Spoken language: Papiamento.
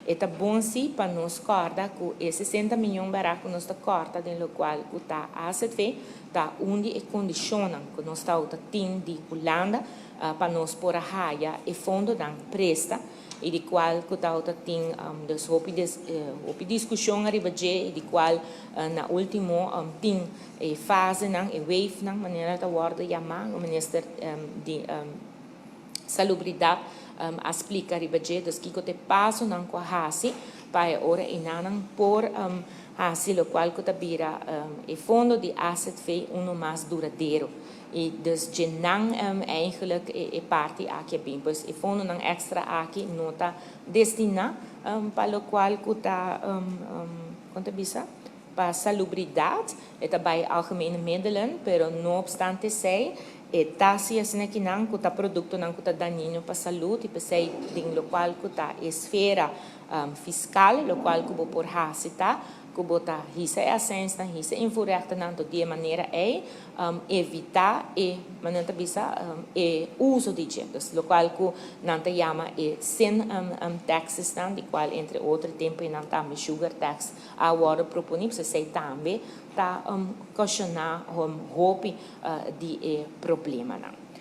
E ta bon si pa nos corda cu e 60 miyon bara cu nos ta corta den locual cu ta AZV ta un di e condicionnan cu nos ta tin di Hulanda pa nos por a haya e fondonan presta y di cual cu ta tin dus hopi discusion ariba dje y di cual na ultimo tin e fasenan, e wavenan, manera ta wordo yama, o minister di Salubridad a splica riba dje, dus kico t'e pasonan cu a haci pa e ora enanan por haci locual cu ta bira e fondo di AZV uno mas duradero. Y dus dje nan eigenlijk e parti aki a bin. Pues e fondonan extra aki no ta destina pa locual cu ta con ta bisa, pa salubridad, e ta bay algemene middelen, pero no obstante esey, e ta si asina kinan cu ta productonan cu ta dañino pa salud y p'esey den locual cu ta esfera fiscal, locual cu bo por haci ta cu bo ta hisa e accijnsnan, hisa e invoerrechtennan, tot di e manera ey evita e, manera ta bisa, e uso di dje. Dus locual cu nan ta yama e sin taxesnan, di cual entre otro tempo nan tambe sugar tax a wordo proponi, pues esey tambe ta ocasiona hopi di e problemanan.